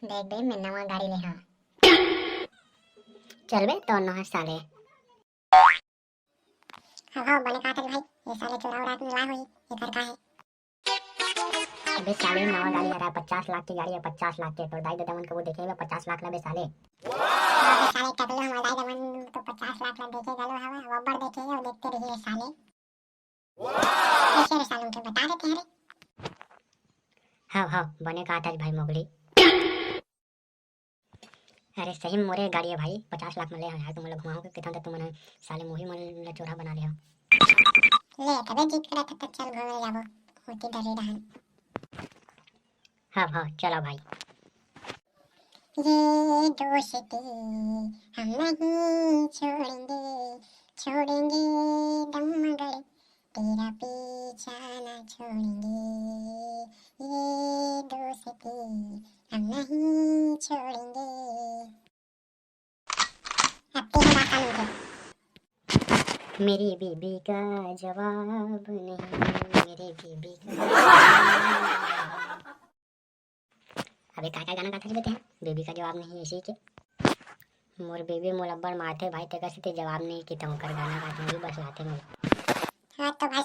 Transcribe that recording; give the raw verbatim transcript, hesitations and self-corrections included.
देख बे, मैं नवा गाड़ी ले हंव। चल बे, तोर नोहर साले। हव, हव, बने काटत भाई, ये साले चोरा उरा के मिला होही, एकर का हे? अबे साले, नवा गाड़ी आ रहा है, पचास लाख की गाड़ी है, पचास लाख के। तोर दाई ददा मन कभू देखे हे पचास लाख ला बे साले? अबे साले टकलू, हमर दाई ददा मन तो पचास लाख ला देखे घलो हवय, अब्बड़ देखे हे, अउ देखते रहिए साले। कैसे रे साले, उनके बता देते हैं रे। हव, हव, बने काटत भाई मोगली। अरे सही में मोरे गाड़ी है भाई, पचास लाख में ले हंव यार, तुमन ला घुमाहूं के कथंव त तुमन ह साले मोही मन ला चोरहा बना ले हव। ले तबे जिद करत हस त चल घूमे जाबो, होती डरे डहन। हव, हव, चलो भाई। ये दोस्ती हम नहीं छोड़ेंगे, छोड़ेंगे दम मगर तेरा पीछा ना छोड़ेंगे, ये दोस्ती हम नहीं छोड़ेंगे। अब तेरे बात का नहीं। मेरी बीबी का जवाब नहीं, मेरी बीबी का जवाब नहीं। अबे का का गाना गाथस बे तें? बीबी का जवाब नहीं, इसी के। मोर बीबी मोला अब्बड़ मारथे भाई, तेकर सेती जवाब नहीं किथंव, ओकर गाना गाथंव, बस आथे मोला। हाँ तो भाई